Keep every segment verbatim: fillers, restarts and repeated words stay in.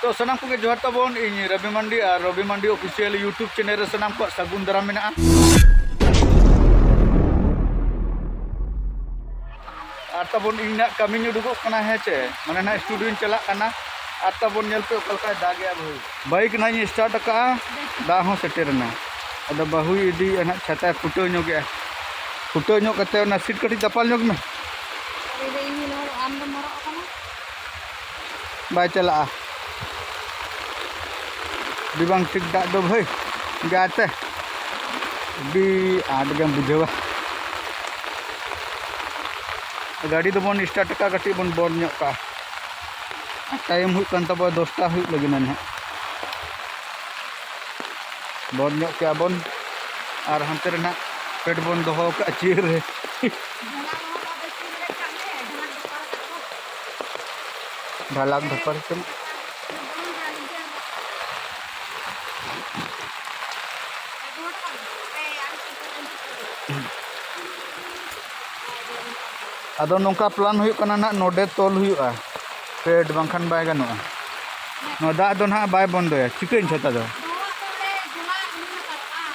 ᱛᱚ ᱥᱟᱱᱟᱢ ᱠᱚᱜᱮ ᱡᱚᱦᱟᱨ ᱛᱟᱵᱚᱱ, ᱤᱧ ᱨᱚᱵᱤ ᱢᱟᱱᱰᱤ ᱟᱨ ᱨᱚᱵᱤ ᱢᱟᱱᱰᱤ ᱚᱯᱷᱤᱥᱤᱭᱟᱞ YouTube ᱪᱮᱱᱮᱞ ᱨᱮ ᱥᱟᱱᱟᱢ ᱠᱚᱣᱟᱜ ᱥᱟᱹᱜᱩᱱ ᱫᱟᱨᱟᱢ ᱢᱮᱱᱟᱜᱼᱟ᱾ ᱟᱨ ᱛᱟᱵᱚᱱ ᱤᱧ ᱱᱟᱜ ᱠᱟᱹᱢᱤᱧ ᱩᱰᱩᱠᱚᱜ ᱠᱟᱱᱟ, ᱦᱮᱸ ᱪᱮ, ᱢᱟᱱᱮ ᱱᱟᱜ ᱥᱴᱩᱰᱤᱭᱳᱧ ᱪᱟᱞᱟᱜ ᱠᱟᱱᱟ᱾ ᱟᱨ ᱛᱟᱵᱚᱱ ᱧᱮᱞ ᱯᱮ ᱚᱠᱟ ᱞᱮᱠᱟᱭ ᱫᱟᱜᱮᱜᱼᱟ ᱵᱷᱟᱹᱭ᱾ ᱵᱟᱭᱤᱠ ᱱᱟᱜ ᱤᱧ ᱥᱴᱟᱨᱴ ᱟᱠᱟᱫᱼᱟ, ᱫᱟᱜ ᱦᱚᱸ ᱥᱮᱴᱮᱨ ᱮᱱᱟ᱾ ᱟᱫᱚ ᱵᱟᱹᱦᱩᱭ ᱤᱫᱤᱭᱮᱫᱼᱟ ᱱᱟᱜ ᱪᱷᱟᱛᱟᱭ ᱯᱷᱩᱴᱟᱹᱣ ᱧᱚᱜᱮᱜᱼᱟ, ᱯᱷᱩᱴᱟᱹᱣ ᱧᱚᱜ ᱠᱟᱛᱮ ᱚᱱᱟ ᱥᱤᱴ ᱠᱟᱹᱴᱤᱡ ᱫᱟᱯᱟᱞ ᱧᱚᱜ ᱢᱮ᱾ ᱟᱢ ᱫᱚᱢ ᱦᱚᱨᱚᱜ ᱟᱠᱟᱱᱟ? ᱵᱟᱭ ᱪᱟᱞᱟᱜᱼᱟ᱾ ᱟᱹᱰᱤ ᱵᱟᱝ ᱴᱷᱤᱠ ᱫᱟᱜ ᱫᱚ ᱵᱷᱟᱹᱭ, ᱡᱟᱛᱮ ᱟᱹᱰᱤ ᱟᱸᱴ ᱜᱮᱢ ᱵᱩᱡᱷᱟᱹᱣᱟ᱾ ᱜᱟᱹᱰᱤ ᱫᱚᱵᱚᱱ ᱥᱴᱟᱨᱴ ᱟᱠᱟᱫ, ᱠᱟᱹᱴᱤᱡ ᱵᱚᱱ ᱵᱚᱱᱫ ᱧᱚᱜ ᱠᱟᱜᱼᱟ᱾ ᱴᱟᱭᱤᱢ ᱦᱩᱭᱩᱜ ᱠᱟᱱ ᱛᱟᱵᱚᱱᱟ ᱫᱚᱥᱴᱟ ᱦᱩᱭᱩᱜ ᱞᱟᱹᱜᱤᱫ ᱱᱟᱦᱟᱜ᱾ ᱵᱚᱱᱫ ᱧᱚᱜ ᱠᱮᱜᱼᱟ ᱵᱚᱱ᱾ ᱟᱨ ᱦᱟᱱᱛᱮ ᱨᱮ ᱱᱟᱦᱟᱜ ᱯᱮᱰ ᱵᱚᱱ ᱫᱚᱦᱚ ᱠᱟᱜᱼᱟ ᱪᱤᱭᱟᱹᱨ ᱨᱮ᱾ ᱰᱷᱟᱞᱟᱠ ᱫᱷᱟᱯᱟᱨ ᱠᱟᱱᱟ᱾ ᱟᱫᱚ ᱱᱚᱝᱠᱟ ᱯᱞᱟᱱ ᱦᱩᱭᱩᱜ ᱠᱟᱱᱟ ᱱᱟᱦᱟᱜ, ᱱᱚᱰᱮ ᱛᱚᱞ ᱦᱩᱭᱩᱜᱼᱟ ᱯᱮᱰ, ᱵᱟᱝᱠᱷᱟᱱ ᱵᱟᱭ ᱜᱟᱱᱚᱜᱼᱟ᱾ ᱱᱚᱣᱟ ᱫᱟᱜ ᱫᱚ ᱱᱟᱦᱟᱜ ᱵᱟᱭ ᱵᱚᱱᱫᱚᱭᱟ᱾ ᱪᱤᱠᱟᱹᱧ ᱪᱷᱟᱛᱟ ᱫᱚ?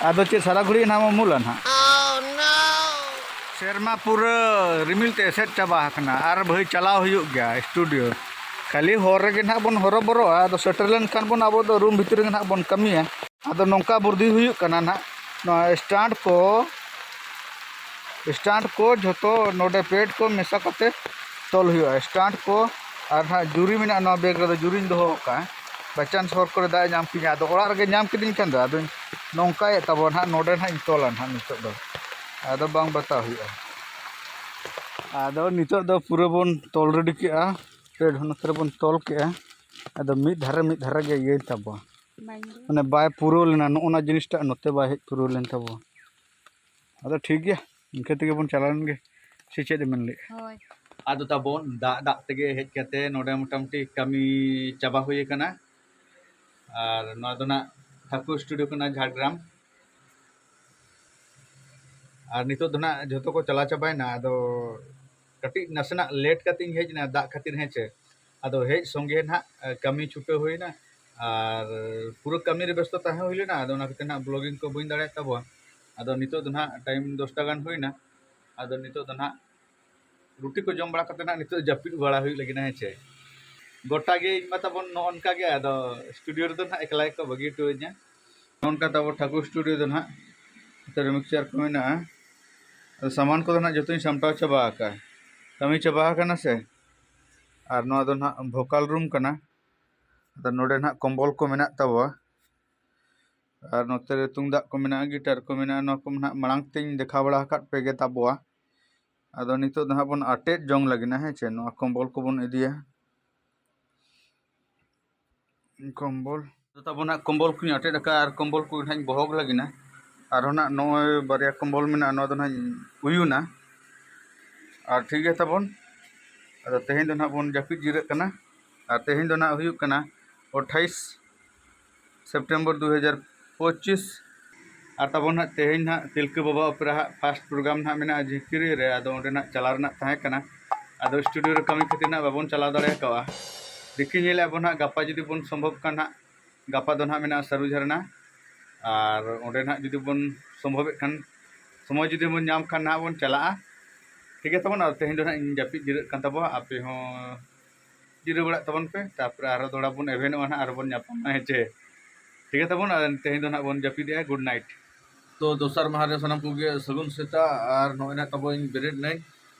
ᱟᱫᱚ ᱪᱮᱫ ᱥᱟᱨᱟ ᱜᱷᱩᱲᱤ ᱱᱟᱦᱟᱜ ᱩᱢᱩᱞᱟ ᱱᱟᱦᱟᱜ? ᱥᱮᱨᱢᱟ ᱯᱩᱨᱟᱹ ᱨᱤᱢᱤᱞ ᱛᱮ ᱮᱥᱮᱫ ᱪᱟᱵᱟ ᱟᱠᱟᱱᱟ᱾ ᱟᱨ ᱵᱷᱟᱹᱭ ᱪᱟᱞᱟᱣ ᱦᱩᱭᱩᱜ ᱜᱮᱭᱟ ᱥᱴᱩᱰᱤᱭᱳ᱾ ᱠᱷᱟᱹᱞᱤ ᱦᱚᱨ ᱨᱮᱜᱮ ᱱᱟᱦᱟᱜ ᱵᱚᱱ ᱦᱚᱨᱚᱵᱚᱨᱚᱜᱼᱟ᱾ ᱟᱫᱚ ᱥᱮᱴᱮᱨ ᱞᱮᱱᱠᱷᱟᱱ ᱵᱚᱱ ᱟᱵᱚ ᱫᱚ ᱨᱩᱢ ᱵᱷᱤᱛᱨᱤ ᱨᱮᱜᱮ ᱱᱟᱦᱟᱜ ᱵᱚᱱ ᱠᱟᱹᱢᱤᱭᱟ᱾ ᱟᱫᱚ ᱱᱚᱝᱠᱟ ᱵᱩᱨᱫᱷᱤ ᱦᱩᱭᱩᱜ ᱠᱟᱱᱟ ᱱᱟᱦᱟᱜ, ᱱᱚᱣᱟ ᱥᱴᱟᱱᱴ ᱠᱚ, ᱥᱴᱟᱱᱴ ᱠᱚ ᱡᱷᱚᱛᱚ ᱱᱚᱰᱮ ᱯᱮᱰ ᱠᱚ ᱢᱮᱥᱟ ᱠᱟᱛᱮ ᱛᱚᱞ ᱦᱩᱭᱩᱜᱼᱟ᱾ ᱥᱴᱟᱱᱴ ᱠᱚ ᱟᱨ ᱱᱟᱦᱟᱜ ᱡᱩᱨᱤ ᱢᱮᱱᱟᱜᱼᱟ, ᱱᱚᱣᱟ ᱵᱮᱜᱽ ᱨᱮᱫᱚ ᱡᱩᱨᱤᱧ ᱫᱚᱦᱚ ᱠᱟᱜᱼᱟ᱾ ᱵᱟᱭᱪᱟᱱᱥ ᱦᱚᱨ ᱠᱚᱨᱮ ᱫᱟᱜ ᱮ ᱧᱟᱢ ᱠᱤᱧᱟ, ᱟᱫᱚ ᱚᱲᱟᱜ ᱨᱮᱜᱮ ᱧᱟᱢ ᱠᱤᱫᱤᱧ ᱠᱷᱟᱱ ᱫᱚ ᱟᱫᱚᱧ ᱱᱚᱝᱠᱟᱭᱮᱫ ᱛᱟᱵᱚᱱ ᱱᱟᱦᱟᱜ, ᱱᱚᱰᱮ ᱱᱟᱦᱟᱜ ᱤᱧ ᱛᱚᱞᱟ ᱱᱟᱦᱟᱜ ᱱᱤᱛᱚᱜ ᱫᱚ, ᱟᱫᱚ ᱵᱟᱝ ᱵᱟᱛᱟᱣ ᱦᱩᱭᱩᱜᱼᱟ᱾ ᱟᱫᱚ ᱱᱤᱛᱚᱜ ᱫᱚ ᱯᱩᱨᱟᱹ ᱵᱚᱱ ᱛᱚᱞ ᱨᱮᱰᱤ ᱠᱮᱜᱼᱟ, ᱯᱮᱰ ᱦᱚᱸ ᱱᱚᱛᱮ ᱨᱮᱵᱚᱱ ᱛᱚᱞ ᱠᱮᱜᱼᱟ᱾ ᱟᱫᱚ ᱢᱤᱫ ᱫᱷᱟᱨᱮ ᱢᱤᱫ ᱫᱷᱟᱨᱮ ᱜᱮ ᱤᱭᱟᱹᱭ ᱛᱟᱵᱚᱱ, ᱵᱟᱝ ᱜᱮ᱾ ᱢᱟᱱᱮ ᱵᱟᱭ ᱯᱩᱨᱟᱹᱣ ᱞᱮᱱᱟ, ᱱᱚᱜᱼᱚ ᱱᱟ ᱡᱤᱱᱤᱥᱴᱟᱜ ᱱᱚᱛᱮ ᱵᱟᱭ ᱦᱮᱡ ᱯᱩᱨᱟᱹᱣ ᱞᱮᱱ ᱛᱟᱵᱚᱱ᱾ ᱟᱫᱚ ᱴᱷᱤᱠ ᱜᱮᱭᱟ, ᱤᱱᱠᱟᱹ ᱛᱮᱜᱮ ᱵᱚᱱ ᱪᱟᱞᱟᱣ ᱞᱮᱱ ᱜᱮ, ᱥᱮ ᱪᱮᱫ ᱮᱢ ᱢᱮᱱ ᱞᱮᱫᱼᱟ? ᱦᱳᱭ᱾ ᱟᱫᱚ ᱛᱟᱵᱚᱱ ᱫᱟᱜ ᱫᱟᱜ ᱛᱮᱜᱮ ᱦᱮᱡ ᱠᱟᱛᱮ ᱱᱚᱰᱮ ᱢᱚᱴᱟᱢᱩᱴᱤ ᱠᱟᱹᱢᱤ ᱪᱟᱵᱟ ᱦᱩᱭ ᱟᱠᱟᱱᱟ᱾ ᱟᱨ ᱱᱚᱣᱟ ᱫᱚ ᱱᱟᱜ ᱴᱷᱟᱹᱠᱩᱨ ᱥᱴᱩᱰᱤᱭᱳ ᱠᱟᱱᱟ ᱡᱷᱟᱲᱜᱨᱟᱢ᱾ ᱟᱨ ᱱᱤᱛᱚᱜ ᱫᱚ ᱱᱟᱜ ᱡᱷᱚᱛᱚ ᱠᱚ ᱪᱟᱞᱟᱣ ᱪᱟᱵᱟᱭᱮᱱᱟ᱾ ᱟᱫᱚ ᱠᱟᱹᱴᱤᱡ ᱱᱟᱥᱮᱱᱟᱜ ᱞᱮᱴ ᱠᱟᱛᱮ ᱤᱧ ᱦᱮᱡ ᱮᱱᱟ ᱫᱟᱜ ᱠᱷᱟᱹᱛᱤᱨ, ᱦᱮᱸ ᱪᱮ᱾ ᱟᱫᱚ ᱦᱮᱡ ᱥᱚᱸᱜᱮ ᱱᱟᱦᱟᱜ ᱠᱟᱹᱢᱤ ᱪᱷᱩᱴᱟᱹᱣ ᱦᱩᱭᱱᱟ᱾ ᱟᱨ ᱯᱩᱨᱟᱹ ᱠᱟᱹᱢᱤ ᱨᱮ ᱵᱮᱥᱛᱚ ᱛᱟᱦᱮᱸ ᱦᱩᱭ ᱞᱮᱱᱟ, ᱟᱫᱚ ᱚᱱᱟ ᱠᱷᱟᱹᱛᱤᱨ ᱱᱟᱦᱟᱜ ᱵᱞᱚᱜᱤᱝ ᱠᱚ ᱵᱟᱹᱧ ᱫᱟᱲᱮᱭᱟᱜ ᱛᱟᱵᱚᱱᱟ᱾ ᱟᱫᱚ ᱱᱤᱛᱚᱜ ᱫᱚ ᱱᱟᱦᱟᱜ ᱴᱟᱭᱤᱢ ᱫᱚᱥᱴᱟ ᱜᱟᱱ ᱦᱩᱭᱱᱟ᱾ ᱟᱫᱚ ᱱᱤᱛᱚᱜ ᱫᱚ ᱱᱟᱦᱟᱜ ᱨᱩᱴᱤ ᱠᱚ ᱡᱚᱢ ᱵᱟᱲᱟ ᱠᱟᱛᱮ ᱱᱟᱦᱟᱜ ᱱᱤᱛᱚᱜ ᱡᱟᱹᱯᱤᱫ ᱵᱟᱲᱟ ᱦᱩᱭᱩᱜ ᱞᱟᱹᱜᱤᱫ, ᱦᱮᱸ ᱪᱮ᱾ ᱜᱚᱴᱟ ᱜᱮ ᱤᱧ ᱢᱟ ᱛᱟᱵᱚᱱ ᱱᱚᱜᱼᱚ ᱱᱚᱝᱠᱟ ᱜᱮ, ᱟᱫᱚ ᱥᱴᱩᱰᱤᱭᱳ ᱨᱮᱫᱚ ᱱᱟᱦᱟᱜ ᱮᱠᱞᱟ ᱜᱮᱠᱚ ᱵᱟᱹᱜᱤ ᱦᱚᱴᱚ ᱟᱹᱧᱟ᱾ ᱱᱚᱜᱼᱚ ᱱᱚᱝᱠᱟ ᱛᱟᱵᱚ ᱴᱷᱟᱹᱠᱩᱨ ᱥᱴᱩᱰᱤᱭᱳ ᱫᱚ ᱱᱟᱦᱟᱜ᱾ ᱱᱚᱛᱮ ᱨᱮ ᱢᱤᱠᱥᱪᱟᱨ ᱠᱚ ᱢᱮᱱᱟᱜᱼᱟ᱾ ᱟᱫᱚ ᱥᱟᱢᱟᱱ ᱠᱚᱫᱚ ᱱᱟᱦᱟᱜ ᱡᱚᱛᱚᱧ ᱥᱟᱢᱴᱟᱣ ᱪᱟᱵᱟ ᱟᱠᱟᱫᱼᱟ, ᱠᱟᱹᱢᱤ ᱪᱟᱵᱟ ᱟᱠᱟᱱᱟ ᱥᱮ᱾ ᱟᱨ ᱱᱚᱣᱟ ᱫᱚ ᱱᱟᱦᱟᱜ ᱵᱷᱳᱠᱟᱞ ᱨᱩᱢ ᱠᱟᱱᱟ᱾ ᱟᱫᱚ ᱱᱚᱰᱮ ᱱᱟᱦᱟᱜ ᱠᱚᱢᱵᱚᱞ ᱠᱚ ᱢᱮᱱᱟᱜ ᱛᱟᱵᱚᱣᱟ᱾ ᱟᱨ ᱱᱚᱛᱮ ᱨᱮ ᱛᱩᱢᱫᱟᱜ ᱠᱚ ᱢᱮᱱᱟᱜᱼᱟ, ᱜᱤᱴᱟᱨ ᱠᱚ ᱢᱮᱱᱟᱜᱼᱟ᱾ ᱱᱚᱣᱟ ᱠᱚ ᱱᱟᱦᱟᱜ ᱢᱟᱲᱟᱝ ᱛᱮᱧ ᱫᱮᱠᱷᱟᱣ ᱵᱟᱲᱟ ᱟᱠᱟᱫ ᱯᱮᱜᱮ ᱛᱟᱵᱚᱣᱟ᱾ ᱟᱫᱚ ᱱᱤᱛᱚᱜ ᱫᱚ ᱱᱟᱦᱟᱜ ᱵᱚᱱ ᱟᱴᱮᱫ ᱡᱚᱝ ᱞᱟᱹᱜᱤᱫ ᱱᱟ, ᱦᱮᱸ ᱪᱮ᱾ ᱱᱚᱣᱟ ᱠᱚᱢᱵᱚᱞ ᱠᱚᱵᱚᱱ ᱤᱫᱤᱭᱟ᱾ ᱠᱚᱢᱵᱚᱞ ᱫᱚ ᱛᱟᱵᱚᱱ ᱦᱟᱸᱜ ᱠᱚᱢᱵᱚᱞ ᱠᱚᱧ ᱟᱴᱮᱫ ᱟᱠᱟᱫᱼᱟ ᱟᱨ ᱠᱚᱢᱵᱚᱞ ᱠᱚ ᱱᱟᱦᱟᱜ ᱤᱧ ᱵᱚᱦᱚᱜ ᱞᱟᱹᱜᱤᱫ ᱱᱟ᱾ ᱟᱨᱦᱚᱸ ᱱᱟᱦᱟᱜ ᱱᱚᱜᱼᱚᱭ ᱵᱟᱨᱭᱟ ᱠᱚᱢᱵᱚᱞ ᱢᱮᱱᱟᱜᱼᱟ, ᱱᱚᱣᱟ ᱫᱚ ᱱᱟᱦᱟᱜ ᱤᱧ ᱩᱭᱩᱱᱟ᱾ ᱟᱨ ᱴᱷᱤᱠ ᱜᱮᱭᱟ ᱛᱟᱵᱚᱱ, ᱟᱫᱚ ᱛᱮᱦᱮᱧ ᱫᱚ ᱱᱟᱦᱟᱜ ᱵᱚᱱ ᱡᱟᱹᱯᱤᱫ ᱡᱤᱨᱟᱹᱜ ᱠᱟᱱᱟ᱾ ᱟᱨ ᱛᱮᱦᱮᱧ ᱫᱚ ᱱᱟᱦᱟᱜ ᱦᱩᱭᱩᱜ ᱠᱟᱱᱟ ᱟᱴᱷᱟᱭᱤᱥ ᱥᱮᱯᱴᱮᱢᱵᱚᱨ ᱫᱩ ᱦᱟᱡᱟᱨ ᱯᱚᱸᱪᱤᱥ᱾ ᱟᱨ ᱛᱟᱵᱚᱱ ᱱᱟᱦᱟᱜ ᱛᱮᱦᱮᱧ ᱱᱟᱦᱟᱜ ᱛᱤᱞᱠᱟᱹ ᱵᱟᱵᱟ ᱚᱯᱮᱨᱟ ᱦᱟᱸᱜ ᱯᱷᱟᱥᱴ ᱯᱨᱳᱜᱨᱟᱢ ᱱᱟᱦᱟᱜ ᱢᱮᱱᱟᱜᱼᱟ ᱡᱷᱤᱠᱨᱤ ᱨᱮ, ᱟᱫᱚ ᱚᱸᱰᱮ ᱱᱟᱦᱟᱜ ᱪᱟᱞᱟᱣ ᱨᱮᱱᱟᱜ ᱛᱟᱦᱮᱸ ᱠᱟᱱᱟ᱾ ᱟᱫᱚ ᱥᱴᱩᱰᱤᱭᱳ ᱨᱮ ᱠᱟᱹᱢᱤ ᱠᱷᱟᱹᱛᱤᱨ ᱱᱟᱦᱟᱜ ᱵᱟᱵᱚᱱ ᱪᱟᱞᱟᱣ ᱫᱟᱲᱮ ᱠᱟᱣᱟ᱾ ᱫᱮᱠᱷᱤ ᱧᱮᱞᱮᱫᱼᱟ ᱵᱚᱱ ᱱᱟᱦᱟᱜ ᱜᱟᱯᱟ ᱡᱩᱫᱤ ᱵᱚᱱ ᱥᱚᱢᱵᱷᱚᱵ ᱠᱷᱟᱱ ᱱᱟᱦᱟᱜ, ᱜᱟᱯᱟ ᱫᱚ ᱱᱟᱦᱟᱜ ᱢᱮᱱᱟᱜᱼᱟ ᱥᱟᱹᱨᱩ ᱡᱷᱟᱨᱱᱟ, ᱟᱨ ᱚᱸᱰᱮ ᱱᱟᱦᱟᱜ ᱡᱩᱫᱤ ᱵᱚᱱ ᱥᱚᱢᱵᱷᱚᱵᱮᱫ ᱠᱷᱟᱱ, ᱥᱚᱢᱚᱭ ᱡᱩᱫᱤ ᱵᱚᱱ ᱧᱟᱢ ᱠᱷᱟᱱ ᱱᱟᱦᱟᱜ ᱵᱚᱱ ᱪᱟᱞᱟᱜᱼᱟ᱾ ᱴᱷᱤᱠ ᱜᱮᱭᱟ ᱛᱟᱵᱚᱱ, ᱟᱫᱚ ᱛᱮᱦᱮᱧ ᱫᱚ ᱱᱟᱦᱟᱜ ᱤᱧ ᱡᱟᱹᱯᱤᱫ ᱡᱤᱨᱟᱹᱜ ᱠᱟᱱ ᱛᱟᱵᱚᱱᱟ, ᱟᱯᱮ ᱦᱚᱸ ᱡᱤᱨᱟᱹᱣ ᱵᱟᱲᱟᱜ ᱛᱟᱵᱚᱱ ᱯᱮ, ᱛᱟᱨᱯᱚᱨᱮ ᱟᱨᱦᱚᱸ ᱫᱚᱦᱲᱟ ᱵᱚᱱ ᱮᱵᱷᱮᱱᱚᱜᱼᱟ ᱱᱟᱦᱟᱜ ᱟᱨ ᱵᱚᱱ ᱧᱟᱯᱟᱢᱟ, ᱦᱮᱸ ᱪᱮ? ᱴᱷᱤᱠ ᱜᱮᱭᱟ ᱛᱟᱵᱚᱱ, ᱟᱨ ᱛᱮᱦᱮᱧ ᱫᱚ ᱱᱟᱦᱟᱜ ᱵᱚᱱ ᱡᱟᱹᱯᱤᱫᱮᱜᱼᱟ᱾ Good night. ᱛᱚ ᱫᱚᱥᱟᱨ ᱢᱟᱦᱟ ᱨᱮ ᱥᱟᱱᱟᱢ ᱠᱚᱜᱮ ᱥᱟᱹᱜᱩᱱ ᱥᱮᱛᱟᱜ᱾ ᱟᱨ ᱱᱚᱜᱼᱚᱭ ᱱᱟᱦᱟᱜ ᱛᱟᱵᱚ ᱤᱧ ᱵᱮᱨᱮᱫ ᱱᱟᱹᱧ,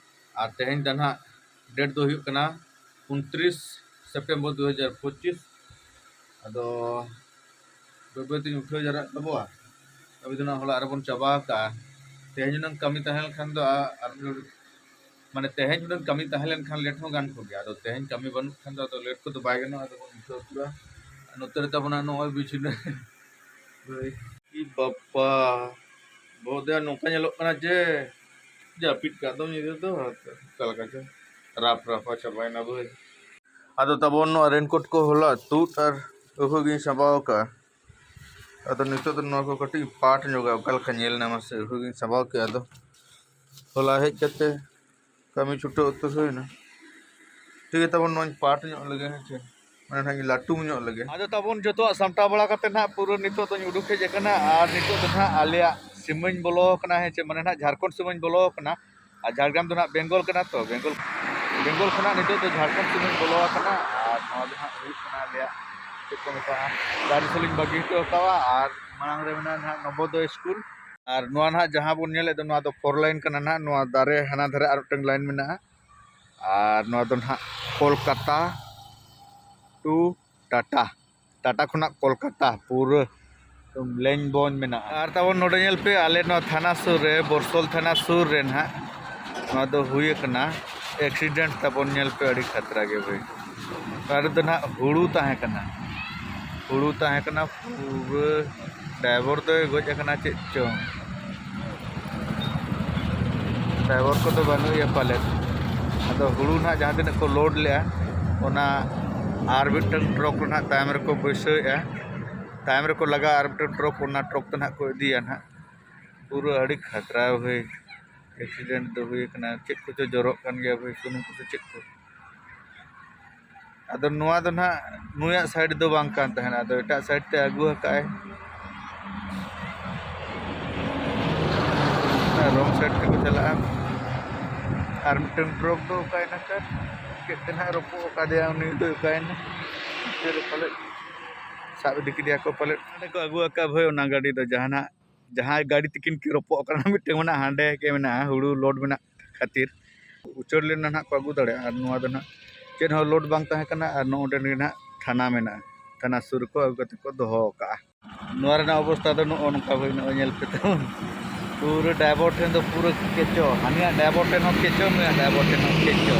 ᱟᱨ ᱛᱮᱦᱮᱧ ᱫᱚ ᱱᱟᱦᱟᱜ ᱰᱮᱴ ᱫᱚ ᱦᱩᱭᱩᱜ ᱠᱟᱱᱟ ᱩᱱᱛᱨᱤᱥ ᱥᱮᱯᱴᱮᱢᱵᱚᱨ ᱫᱩ ᱦᱟᱡᱟᱨ ᱯᱚᱸᱪᱤᱥ᱾ ᱟᱫᱚ ᱵᱟᱹᱭ ᱵᱟᱹᱭ ᱛᱤᱧ ᱩᱴᱷᱟᱹᱣ ᱡᱟᱣᱨᱟᱜ ᱛᱟᱵᱚᱣᱟ᱾ ᱠᱟᱹᱢᱤ ᱫᱚ ᱱᱟᱜ ᱦᱚᱞᱟ ᱟᱨᱵᱚᱱ ᱪᱟᱵᱟ ᱟᱠᱟᱜᱼᱟ᱾ ᱛᱮᱦᱮᱧ ᱦᱩᱱᱟᱹᱝ ᱠᱟᱹᱢᱤ ᱛᱟᱦᱮᱸ ᱞᱮᱱᱠᱷᱟᱱ ᱫᱚ ᱟ-, ᱟᱨ ᱢᱟᱱᱮ ᱛᱮᱦᱮᱧ ᱦᱩᱱᱟᱹᱝ ᱠᱟᱹᱢᱤ ᱛᱟᱦᱮᱸ ᱞᱮᱱᱠᱷᱟᱱ ᱞᱮᱴ ᱦᱚᱸ ᱜᱟᱱ ᱠᱚᱜᱮᱭᱟ᱾ ᱟᱫᱚ ᱛᱮᱦᱮᱧ ᱠᱟᱹᱢᱤ ᱵᱟᱹᱱᱩᱜ ᱠᱷᱟᱱ ᱫᱚ ᱟᱫᱚ ᱞᱮᱴ ᱠᱚᱫᱚ ᱵᱟᱭ ᱜᱟᱱᱚᱜᱼᱟ, ᱟᱫᱚ ᱵᱚᱱ ᱩᱴᱷᱟᱹᱣ ᱠᱚᱜᱼᱟ᱾ ᱟᱨ ᱱᱚᱛᱮ ᱨᱮ ᱛᱟᱵᱚᱱᱟ ᱱᱚᱜᱼᱚᱭ ᱵᱤᱪᱷᱱᱟᱹ᱾ ᱤ ᱵᱟᱯᱟ, ᱵᱚᱦᱚᱜ ᱫᱚ ᱱᱚᱝᱠᱟ ᱧᱮᱞᱚᱜ ᱠᱟᱱᱟ ᱡᱮ ᱡᱟᱹᱯᱤᱫ ᱠᱟᱜ ᱫᱚᱢ ᱧᱤᱫᱟᱹ ᱫᱚ ᱚᱠᱟ ᱞᱮᱠᱟ ᱪᱚ ᱨᱟᱯ ᱨᱟᱯᱟ ᱪᱟᱵᱟᱭᱮᱱᱟ ᱵᱷᱟᱹᱭ᱾ ᱟᱫᱚ ᱛᱟᱵᱚᱱ ᱱᱚᱣᱟ ᱨᱮᱱᱠᱳᱴ ᱠᱚ ᱦᱚᱞᱟ ᱛᱩᱫ ᱟᱨ ᱟᱹᱦᱩ ᱜᱤᱧ ᱥᱟᱸᱵᱟᱣ ᱟᱠᱟᱫᱼᱟ᱾ ᱟᱫᱚ ᱱᱤᱛᱚᱜ ᱫᱚ ᱱᱚᱣᱟ ᱠᱚ ᱠᱟᱹᱴᱤᱡ ᱯᱟᱴ ᱧᱚᱜᱟ, ᱚᱠᱟ ᱞᱮᱠᱟ ᱧᱮᱞ ᱧᱟᱢᱟ ᱥᱮ ᱟᱹᱦᱩ ᱜᱤᱧ ᱥᱟᱸᱵᱟᱣ ᱠᱮᱫᱼᱟ᱾ ᱟᱫᱚ ᱦᱚᱞᱟ ᱦᱮᱡ ᱠᱟᱛᱮ ᱠᱟᱹᱢᱤ ᱪᱷᱩᱴᱟᱹᱣ ᱩᱛᱟᱹᱨ ᱦᱩᱭᱱᱟ᱾ ᱴᱷᱤᱠ ᱜᱮᱭᱟ, ᱛᱟᱵᱚᱱ ᱱᱚᱣᱟᱧ ᱯᱟᱴ ᱧᱚᱜ ᱞᱮᱜᱮ, ᱦᱮᱸ ᱥᱮ, ᱢᱟᱱᱮ ᱱᱟᱦᱟᱜ ᱤᱧ ᱞᱟᱹᱴᱩ ᱧᱚᱜ ᱞᱮᱜᱮ᱾ ᱟᱫᱚ ᱛᱟᱵᱚᱱ ᱡᱚᱛᱚᱣᱟᱜ ᱥᱟᱢᱴᱟᱣ ᱵᱟᱲᱟ ᱠᱟᱛᱮ ᱱᱟᱦᱟᱜ ᱯᱩᱨᱟᱹ ᱱᱤᱛᱚᱜ ᱫᱚᱧ ᱩᱰᱩᱠ ᱦᱮᱡ ᱟᱠᱟᱱᱟ᱾ ᱟᱨ ᱱᱤᱛᱚᱜ ᱫᱚ ᱱᱟᱦᱟᱜ ᱟᱞᱮᱭᱟᱜ ᱥᱤᱢᱟᱹᱧ ᱵᱚᱞᱚ ᱟᱠᱟᱱᱟ, ᱦᱮᱸ ᱪᱮ, ᱢᱟᱱᱮ ᱱᱟᱦᱟᱜ ᱡᱷᱟᱲᱠᱷᱚᱸᱰ ᱥᱤᱢᱟᱹᱧ ᱵᱚᱞᱚ ᱟᱠᱟᱱᱟ᱾ ᱟᱨ ᱡᱷᱟᱲᱜᱨᱟᱢ ᱫᱚ ᱱᱟᱦᱟᱜ ᱵᱮᱝᱜᱚᱞ ᱠᱟᱱᱟ ᱛᱚ, ᱵᱮᱝᱜᱚᱞ, ᱵᱮᱝᱜᱚᱞ ᱠᱷᱚᱱᱟᱜ ᱱᱤᱛᱚᱜ ᱫᱚ ᱡᱷᱟᱲᱠᱷᱚᱸᱰ ᱥᱤᱢᱟᱹᱧ ᱵᱚᱞᱚ ᱟᱠᱟᱱᱟ᱾ ᱟᱨ ᱱᱚᱣᱟ ᱫᱚ ᱱᱟᱦᱟᱜ ᱦᱩᱭᱩᱜ ᱠᱟᱱᱟ ᱟᱞᱮᱭᱟᱜ, ᱪᱮᱫ ᱠᱚ ᱢᱮᱛᱟᱜᱼᱟ, ᱫᱟᱨᱮ ᱥᱩᱞᱤᱧ ᱵᱟᱹᱜᱤ ᱦᱚᱴᱚ ᱟᱠᱟᱫᱼᱟ᱾ ᱟᱨ ᱢᱟᱲᱟᱝ ᱨᱮ ᱢᱮᱱᱟᱜᱼᱟ ᱱᱟᱦᱟᱜ ᱱᱚᱵᱳᱫᱚᱭ ᱥᱠᱩᱞ᱾ ᱟᱨ ᱱᱚᱣᱟ ᱱᱟᱦᱟᱜ ᱡᱟᱦᱟᱸ ᱵᱚᱱ ᱧᱮᱞᱮᱫ ᱫᱚ, ᱱᱚᱣᱟ ᱫᱚ ᱯᱷᱳᱨ ᱞᱟᱭᱤᱱ ᱠᱟᱱᱟ ᱱᱟᱦᱟᱜ᱾ ᱱᱚᱣᱟ ᱫᱟᱨᱮ ᱦᱟᱱᱟ ᱫᱷᱟᱨᱮ ᱟᱨ ᱢᱤᱫᱴᱟᱝ ᱞᱟᱭᱤᱱ ᱢᱮᱱᱟᱜᱼᱟ᱾ ᱟᱨ ᱱᱚᱣᱟ ᱫᱚ ᱱᱟᱦᱟᱜ ᱠᱳᱞᱠᱟᱛᱟ ᱴᱩ ᱴᱟᱴᱟ, ᱴᱟᱴᱟ ᱠᱷᱚᱱᱟᱜ ᱠᱳᱞᱠᱟᱛᱟ ᱯᱩᱨᱟᱹ ᱞᱮᱧ ᱵᱚᱧ ᱢᱮᱱᱟᱜᱼᱟ᱾ ᱟᱨ ᱛᱟᱵᱚᱱ ᱱᱚᱰᱮ ᱧᱮᱞ ᱯᱮ, ᱟᱞᱮ ᱱᱚᱣᱟ ᱛᱷᱟᱱᱟ ᱥᱩᱨ ᱨᱮ, ᱵᱚᱨᱥᱚᱞ ᱛᱷᱟᱱᱟ ᱥᱩᱨ ᱨᱮ ᱱᱟᱦᱟᱜ ᱱᱚᱣᱟ ᱫᱚ ᱦᱩᱭ ᱟᱠᱟᱱᱟ ᱮᱠᱥᱤᱰᱮᱱᱴ᱾ ᱛᱟᱵᱚᱱ ᱧᱮᱞ ᱯᱮ, ᱟᱹᱰᱤ ᱠᱷᱟᱛᱨᱟ ᱜᱮ ᱵᱷᱟᱹᱭ᱾ ᱱᱚᱣᱟ ᱨᱮᱫᱚ ᱱᱟᱦᱟᱜ ᱦᱩᱲᱩ ᱛᱟᱦᱮᱸ ᱠᱟᱱᱟ, ᱦᱩᱲᱩ ᱛᱟᱦᱮᱸ ᱠᱟᱱᱟ ᱯᱩᱨᱟᱹ᱾ ᱰᱨᱟᱭᱵᱷᱟᱨ ᱫᱚᱭ ᱜᱚᱡ ᱟᱠᱟᱱᱟ ᱪᱮᱫ ᱪᱚᱝ, ᱰᱨᱟᱭᱵᱷᱟᱨ ᱠᱚᱫᱚ ᱵᱟᱹᱱᱩᱜ ᱮᱭᱟ ᱯᱟᱞᱮᱫ᱾ ᱟᱫᱚ ᱦᱩᱲᱩ ᱱᱟᱦᱟᱜ ᱡᱟᱦᱟᱸ ᱛᱤᱱᱟᱹᱜ ᱠᱚ ᱞᱳᱰ ᱞᱮᱜᱼᱟ, ᱚᱱᱟ ᱟᱨ ᱢᱤᱫᱴᱟᱝ ᱴᱨᱚᱠ ᱨᱮ ᱱᱟᱦᱟᱜ ᱛᱟᱭᱚᱢ ᱨᱮᱠᱚ ᱵᱟᱹᱭᱥᱟᱹᱣᱮᱫᱼᱟ, ᱛᱟᱭᱚᱢ ᱨᱮᱠᱚ ᱞᱟᱜᱟᱣᱟ ᱟᱨ ᱢᱤᱫᱴᱟᱝ ᱴᱨᱚᱠ, ᱚᱱᱟ ᱴᱨᱚᱠ ᱛᱮ ᱱᱟᱦᱟᱜ ᱠᱚ ᱤᱫᱤᱭᱟ ᱱᱟᱦᱟᱜ᱾ ᱯᱩᱨᱟᱹ ᱟᱹᱰᱤ ᱠᱷᱟᱛᱨᱟ ᱵᱷᱟᱹᱭ, ᱮᱠᱥᱤᱰᱮᱱᱴ ᱫᱚ ᱦᱩᱭ ᱠᱟᱱᱟ᱾ ᱪᱮᱫ ᱠᱚᱪᱚ ᱡᱚᱨᱚᱜ ᱠᱟᱱ ᱜᱮᱭᱟ ᱵᱷᱟᱹᱭ, ᱥᱩᱱᱩᱢ ᱠᱚᱪᱚ ᱪᱮᱫ ᱠᱚ᱾ ᱟᱫᱚ ᱱᱚᱣᱟ ᱫᱚ ᱱᱟᱦᱟᱜ ᱱᱩᱭᱟᱜ ᱥᱟᱭᱤᱰ ᱫᱚ ᱵᱟᱝ ᱠᱟᱱ ᱛᱟᱦᱮᱱᱟ, ᱟᱫᱚ ᱮᱴᱟᱜ ᱥᱟᱭᱤᱰ ᱛᱮ ᱟᱹᱜᱩ ᱟᱠᱟᱫᱼᱟᱭ᱾ ᱨᱚᱝ ᱥᱟᱭᱤᱰ ᱛᱮᱠᱚ ᱪᱟᱞᱟᱜᱼᱟ᱾ ᱟᱨ ᱢᱤᱫᱴᱟᱝ ᱴᱨᱚᱠ ᱫᱚ ᱚᱠᱟᱭᱮᱱᱟ ᱠᱟᱨ? ᱪᱮᱫ ᱛᱮ ᱱᱟᱦᱟᱜ ᱨᱚᱯᱚᱜ ᱟᱠᱟᱫᱮᱭᱟ ᱩᱱᱤ ᱫᱚ, ᱚᱠᱟᱭᱮᱱᱟ? ᱱᱚᱛᱮ ᱨᱮ ᱯᱟᱞᱮᱫ ᱥᱟᱵ ᱤᱫᱤ ᱠᱮᱫᱮᱭᱟ ᱠᱚ ᱯᱟᱞᱮᱫ᱾ ᱚᱸᱰᱮ ᱠᱚ ᱟᱹᱜᱩ ᱟᱠᱟᱫ ᱵᱷᱟᱹᱭ ᱚᱱᱟ ᱜᱟᱹᱰᱤ ᱫᱚ, ᱡᱟᱦᱟᱱᱟᱜ ᱡᱟᱦᱟᱸᱭ ᱜᱟᱹᱰᱤ ᱛᱤᱠᱤᱱ ᱠᱤᱱ ᱨᱚᱯᱚᱜ ᱠᱟᱱᱟ, ᱢᱤᱫᱴᱟᱝ ᱢᱮᱱᱟᱜᱼᱟ, ᱦᱟᱸᱰᱮ ᱜᱮ ᱢᱮᱱᱟᱜᱼᱟ, ᱦᱩᱲᱩ ᱞᱳᱰ ᱢᱮᱱᱟᱜ ᱠᱷᱟᱹᱛᱤᱨ᱾ ᱩᱪᱟᱹᱲ ᱞᱮᱱᱟ ᱱᱟᱦᱟᱜ ᱠᱚ ᱟᱹᱜᱩ ᱫᱟᱲᱮᱭᱟᱜᱼᱟ᱾ ᱟᱨ ᱱᱚᱣᱟ ᱫᱚ ᱱᱟᱦᱟᱜ ᱪᱮᱫ ᱦᱚᱸ ᱞᱳᱰ ᱵᱟᱝ ᱛᱟᱦᱮᱸ ᱠᱟᱱᱟ᱾ ᱟᱨ ᱱᱚᱜᱼᱚ ᱱᱚᱰᱮ ᱜᱮ ᱱᱟᱦᱟᱜ ᱛᱷᱟᱱᱟ ᱢᱮᱱᱟᱜᱼᱟ, ᱛᱷᱟᱱᱟ ᱥᱩᱨ ᱨᱮᱠᱚ ᱟᱹᱜᱩ ᱠᱟᱛᱮ ᱠᱚ ᱫᱚᱦᱚ ᱟᱠᱟᱜᱼᱟ᱾ ᱱᱚᱣᱟ ᱨᱮᱱᱟᱜ ᱚᱵᱚᱥᱛᱷᱟ ᱫᱚ ᱱᱚᱜᱼᱚ ᱱᱚᱝᱠᱟ ᱦᱩᱭ, ᱱᱚᱜᱼᱚᱭ ᱧᱮᱞ ᱯᱮ ᱛᱟᱵᱚᱱ, ᱯᱩᱨᱟᱹ ᱰᱨᱟᱭᱵᱷᱟᱨ ᱴᱷᱮᱱ ᱫᱚ ᱯᱩᱨᱟᱹ ᱠᱮᱪᱚ, ᱦᱟᱱᱤᱭᱟᱜ ᱰᱨᱟᱭᱵᱷᱟᱨ ᱴᱷᱮᱱ ᱦᱚᱸ ᱠᱮᱪᱚ, ᱱᱩᱭᱟᱜ ᱰᱨᱟᱭᱵᱷᱟᱨ ᱴᱷᱮᱱ ᱦᱚᱸ ᱠᱮᱪᱚ᱾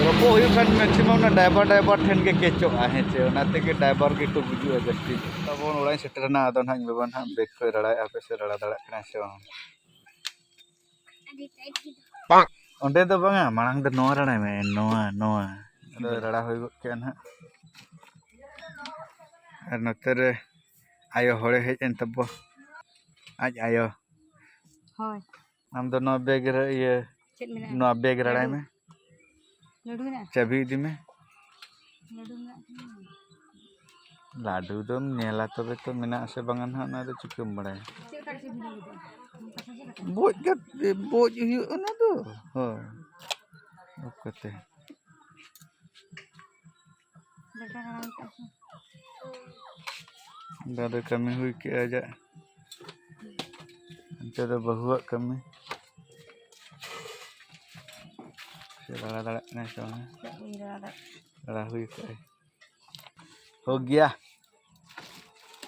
ᱨᱚᱯᱚᱜ ᱦᱩᱭᱩᱜ ᱠᱷᱟᱱ ᱢᱮᱠᱥᱤᱢᱟᱢ ᱚᱱᱟ ᱰᱨᱟᱭᱵᱷᱟᱨ, ᱰᱨᱟᱭᱵᱷᱟᱨ ᱴᱷᱮᱱ ᱜᱮ ᱠᱮᱪᱚᱜᱼᱟ, ᱦᱮᱸ ᱪᱮ? ᱚᱱᱟ ᱛᱮᱜᱮ ᱰᱨᱟᱭᱵᱷᱟᱨ ᱜᱮᱠᱚ ᱜᱩᱡᱩᱜᱼᱟ ᱡᱟᱹᱥᱛᱤ ᱫᱚ᱾ ᱛᱟᱵᱚᱱ ᱚᱲᱟᱜ ᱤᱧ ᱥᱮᱴᱮᱨᱮᱱᱟ, ᱟᱫᱚ ᱱᱟᱦᱟᱜ ᱤᱧ ᱵᱟᱵᱟ ᱱᱟᱦᱟᱜ ᱵᱨᱮᱠ ᱠᱚᱭ ᱨᱟᱲᱟᱭᱮᱫᱼᱟ, ᱦᱟᱯᱮ ᱥᱮ ᱨᱟᱲᱟ ᱫᱟᱲᱮᱭᱟᱜ ᱠᱟᱱᱟᱭ ᱥᱮ ᱵᱟᱝ᱾ ᱚᱸᱰᱮ ᱫᱚ ᱵᱟᱝᱟ, ᱢᱟᱲᱟᱝ ᱫᱚ ᱱᱚᱣᱟ ᱨᱟᱲᱟᱭ ᱢᱮ, ᱱᱚᱣᱟ, ᱱᱚᱣᱟ᱾ ᱟᱫᱚ ᱨᱟᱲᱟ ᱦᱩᱭ ᱜᱚᱫ ᱠᱮᱜᱼᱟ ᱱᱟᱦᱟᱜ᱾ ᱟᱨ ᱱᱚᱛᱮ ᱨᱮ ᱟᱭᱳ ᱦᱚᱲᱮ ᱦᱮᱡ ᱮᱱ ᱛᱟᱵᱚ, ᱟᱡ ᱟᱭᱳ᱾ ᱦᱳᱭ᱾ ᱟᱢ ᱫᱚ ᱱᱚᱣᱟ ᱵᱮᱜᱽ ᱨᱮ, ᱤᱭᱟᱹ, ᱪᱮᱫ ᱢᱮᱱᱟᱜᱼᱟ? ᱱᱚᱣᱟ ᱵᱮᱜᱽ ᱨᱟᱲᱟᱭ ᱞᱟᱹᱰᱩ᱾ ᱢᱮ᱾ ᱞᱟᱹᱰᱩ ᱢᱮᱱᱟᱜᱼᱟ? ᱪᱟᱹᱵᱤ ᱤᱫᱤ ᱢᱮ᱾ ᱞᱟᱹᱰᱩ ᱢᱮᱱᱟᱜ ᱛᱤᱧᱟ᱾ ᱞᱟᱹᱰᱩ ᱫᱚᱢ ᱧᱮᱞᱟ ᱛᱚᱵᱮ ᱛᱚ ᱢᱮᱱᱟᱜ ᱟᱥᱮ ᱵᱟᱝᱟ ᱱᱟᱦᱟᱜ, ᱚᱱᱟ ᱫᱚ ᱪᱤᱠᱟᱹᱢ ᱵᱟᱲᱟᱭᱟ? ᱪᱮᱫ ᱞᱮᱠᱟ ᱨᱮ ᱪᱟᱹᱵᱤ ᱞᱟᱹᱜᱤᱫᱚᱜᱼᱟ? ᱚᱱᱠᱟ ᱥᱚᱡᱷᱮ ᱠᱟᱛᱮ? ᱵᱚᱡ ᱠᱟᱛᱮ, ᱵᱚᱡ ᱦᱩᱭᱩᱜ ᱚᱱᱟ ᱫᱚ᱾ ᱦᱳᱭ᱾ ᱚᱯᱷ ᱠᱟᱛᱮ᱾ ᱵᱮᱴᱟ ᱨᱟᱲᱟᱣ ᱠᱟᱜᱼᱟ ᱥᱮ? ᱫᱟᱫᱟ ᱠᱟᱹᱢᱤ ᱦᱩᱭ ᱠᱮᱜᱼᱟ ᱟᱡᱟᱜ᱾ ᱚᱱᱛᱮ ᱫᱚ ᱵᱟᱹᱦᱩᱣᱟᱜ ᱠᱟᱹᱢᱤ᱾ ᱥᱮ ᱨᱟᱲᱟ ᱫᱟᱲᱮᱭᱟᱜ ᱠᱟᱱᱟᱭ ᱥᱮ ᱵᱟᱝ? ᱪᱮᱫ ᱤᱧ ᱨᱟᱲᱟ ᱫᱟᱲᱮᱭᱟᱜ ᱠᱟᱱᱟ? ᱨᱟᱲᱟ ᱦᱩᱭ ᱠᱟᱜᱼᱟᱭ᱾ ᱦᱳ ᱜᱮᱭᱟ᱾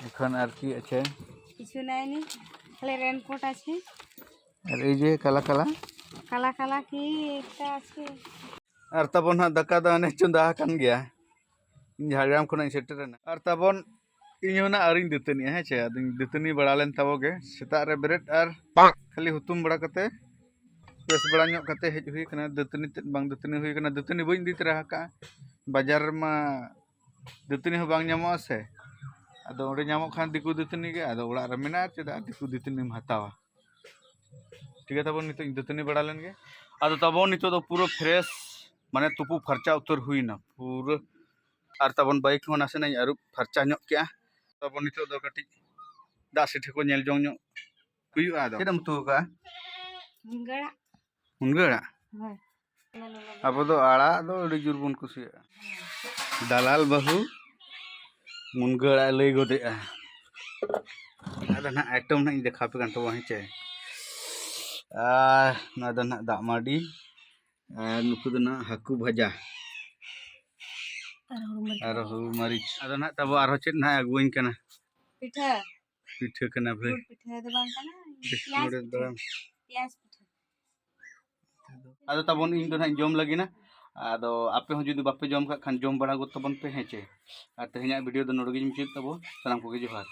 ᱮᱠᱷᱚᱱ ᱟᱨ ᱠᱤ ᱟᱪᱷᱮ? কিছু নেয়নি, খালি রেইনকোট আছে। আর এই যে কালা কালা। কালা কালা কি একটা আছে? ᱟᱨ ᱛᱟᱵᱚᱱ ᱦᱟᱸᱜ ᱫᱟᱠᱟ ᱫᱚ ᱦᱟᱱᱮ ᱪᱚᱸᱫᱟ ᱟᱠᱟᱱ ᱜᱮᱭᱟ᱾ ᱤᱧ ᱡᱷᱟᱲᱜᱨᱟᱢ ᱠᱷᱚᱱᱟᱜ ᱤᱧ ᱥᱮᱴᱮᱨ ᱮᱱᱟ᱾ ᱟᱨ ᱛᱟᱵᱚᱱ ᱤᱧ ᱦᱚᱸ ᱱᱟᱜ ᱟᱹᱣᱨᱤᱧ ᱫᱟᱹᱛᱟᱹᱱᱤᱜᱼᱟ, ᱦᱮᱸ ᱪᱮ? ᱟᱫᱚᱧ ᱫᱟᱹᱛᱟᱹᱱᱤ ᱵᱟᱲᱟ ᱞᱮᱱ ᱛᱟᱵᱚ ᱜᱮ᱾ ᱥᱮᱛᱟᱜ ᱨᱮ ᱵᱮᱨᱮᱫ ᱟᱨ ᱠᱷᱟᱹᱞᱤ ᱦᱩᱛᱩᱢ ᱵᱟᱲᱟ ᱠᱟᱛᱮ ᱯᱷᱨᱮᱥ ᱵᱟᱲᱟ ᱧᱚᱜ ᱠᱟᱛᱮ ᱦᱮᱡ ᱦᱩᱭ ᱠᱟᱱᱟ᱾ ᱫᱟᱹᱛᱟᱹᱱᱤ ᱛᱮᱫ ᱵᱟᱝ ᱫᱟᱹᱛᱟᱹᱱᱤ ᱦᱩᱭ ᱠᱟᱱᱟ᱾ ᱫᱟᱹᱛᱟᱹᱱᱤ ᱵᱟᱹᱧ ᱤᱫᱤ ᱛᱚᱨᱟ ᱟᱠᱟᱫᱼᱟ᱾ ᱵᱟᱡᱟᱨ ᱨᱮᱢᱟ ᱫᱟᱹᱛᱟᱹᱱᱤ ᱦᱚᱸ ᱵᱟᱝ ᱧᱟᱢᱚᱜᱼᱟ ᱥᱮ᱾ ᱟᱫᱚ ᱚᱸᱰᱮ ᱧᱟᱢᱚᱜ ᱠᱷᱟᱱ ᱫᱤᱠᱩ ᱫᱟᱹᱛᱟᱹᱱᱤ ᱜᱮ, ᱟᱫᱚ ᱚᱲᱟᱜ ᱨᱮ ᱢᱮᱱᱟᱜᱼᱟ, ᱪᱮᱫᱟᱜ ᱫᱤᱠᱩ ᱫᱟᱹᱛᱟᱹᱱᱤᱢ ᱦᱟᱛᱟᱣᱟ? ᱴᱷᱤᱠ ᱜᱮᱭᱟ, ᱛᱟᱵᱚᱱ ᱱᱤᱛᱚᱜ ᱤᱧ ᱫᱟᱹᱛᱟᱹᱱᱤ ᱵᱟᱲᱟ ᱞᱮᱱ ᱜᱮ᱾ ᱟᱫᱚ ᱛᱟᱵᱚᱱ ᱱᱤᱛᱚᱜ ᱫᱚ ᱯᱩᱨᱟᱹ ᱯᱷᱨᱮᱥ, ᱢᱟᱱᱮ ᱛᱩᱯᱩ ᱯᱷᱟᱨᱪᱟ ᱩᱛᱟᱹᱨ ᱦᱩᱭᱱᱟ ᱯᱩᱨᱟᱹ᱾ ᱟᱨ ᱛᱟᱵᱚᱱ ᱵᱟᱭᱤᱠ ᱦᱚᱸ ᱱᱟᱥᱮᱱᱟᱜ ᱤᱧ ᱟᱹᱨᱩᱵ ᱯᱷᱟᱨᱪᱟ ᱧᱚᱜ ᱠᱮᱜᱼᱟ᱾ ᱛᱟᱵᱚᱱ ᱱᱤᱛᱚᱜ ᱫᱚ ᱠᱟᱹᱴᱤᱡ ᱫᱟᱜ ᱥᱮᱴᱷᱮ ᱠᱚ ᱧᱮᱞ ᱡᱚᱝ ᱧᱚᱜ ᱦᱩᱭᱩᱜᱼᱟ᱾ ᱟᱫᱚ ᱪᱮᱫ ᱮᱢ ᱩᱛᱩ ᱟᱠᱟᱜᱼᱟ? ᱢᱩᱱᱜᱟᱹ ᱟᱲᱟᱜ᱾ ᱢᱩᱱᱜᱟᱹ ᱟᱲᱟᱜ? ᱦᱳᱭ᱾ ᱟᱵᱚ ᱫᱚ ᱟᱲᱟᱜ ᱫᱚ ᱟᱹᱰᱤ ᱡᱳᱨ ᱵᱚᱱ ᱠᱩᱥᱤᱭᱟᱜᱼᱟ᱾ ᱫᱟᱞᱟᱞ ᱵᱟᱹᱦᱩ ᱢᱩᱱᱜᱟᱹ ᱟᱲᱟᱜ ᱞᱟᱹᱭ ᱜᱚᱫᱮᱜᱼᱟ᱾ ᱟᱫᱚ ᱱᱟᱦᱟᱜ ᱟᱭᱴᱮᱢ ᱱᱟᱦᱟᱜ ᱤᱧ ᱫᱮᱠᱷᱟᱣ ᱟᱯᱮ ᱠᱟᱱ ᱛᱟᱵᱚᱱᱟ, ᱦᱮᱸ ᱪᱮ? ᱟᱨ ᱱᱚᱣᱟ ᱫᱚ ᱱᱟᱦᱟᱜ ᱫᱟᱜ ᱢᱟᱹᱰᱤ, ᱟᱨ ᱱᱩᱠᱩ ᱫᱚ ᱱᱟᱦᱟᱜ ᱦᱟᱹᱠᱩ ᱵᱷᱟᱡᱟ᱾ ᱟᱨ ᱦᱩᱲᱩ ᱢᱟᱹᱨᱤᱪ᱾ ᱟᱨ ᱦᱩᱲᱩ ᱢᱟᱹᱨᱤᱪ᱾ ᱟᱫᱚ ᱱᱟᱦᱟᱜ ᱛᱟᱵᱚ ᱟᱨᱦᱚᱸ ᱪᱮᱫ ᱱᱟᱦᱟᱜ ᱟᱹᱜᱩᱣᱟᱹᱧ ᱠᱟᱱᱟ? ᱯᱤᱴᱷᱟᱹ᱾ ᱯᱤᱴᱷᱟᱹ ᱠᱟᱱᱟ ᱵᱷᱟᱹᱭ᱾ ᱜᱩᱲ ᱯᱤᱴᱷᱟᱹ ᱫᱚ ᱵᱟᱝ ᱠᱟᱱᱟ, ᱵᱤᱥ ᱯᱮᱸᱭᱟᱡᱽ ᱢᱚᱬᱮ ᱯᱤᱴᱷᱟᱹ᱾ ᱫᱟᱲᱟᱢ᱾ ᱯᱮᱸᱭᱟᱡᱽ ᱯᱤᱴᱷᱟᱹ᱾ ᱟᱫᱚ ᱛᱟᱵᱚᱱ ᱤᱧ ᱫᱚ ᱱᱟᱦᱟᱜ ᱤᱧ ᱡᱚᱢ ᱞᱟᱹᱜᱤᱫ ᱱᱟ᱾ ᱟᱫᱚ ᱟᱯᱮ ᱦᱚᱸ ᱡᱩᱫᱤ ᱵᱟᱯᱮ ᱡᱚᱢ ᱠᱟᱜ ᱠᱷᱟᱱ ᱡᱚᱢ ᱵᱟᱲᱟ ᱜᱚᱫ ᱛᱟᱵᱚᱱ ᱯᱮ, ᱦᱮᱸ ᱪᱮ? ᱟᱨ ᱛᱮᱦᱮᱧᱟᱜ ᱵᱷᱤᱰᱤᱭᱳ ᱫᱚ ᱱᱚᱰᱮ ᱜᱤᱧ ᱢᱩᱪᱟᱹᱫ ᱛᱟᱵᱚ᱾ ᱥᱟᱱᱟᱢ ᱠᱚᱜᱮ ᱡᱚᱦᱟᱨ᱾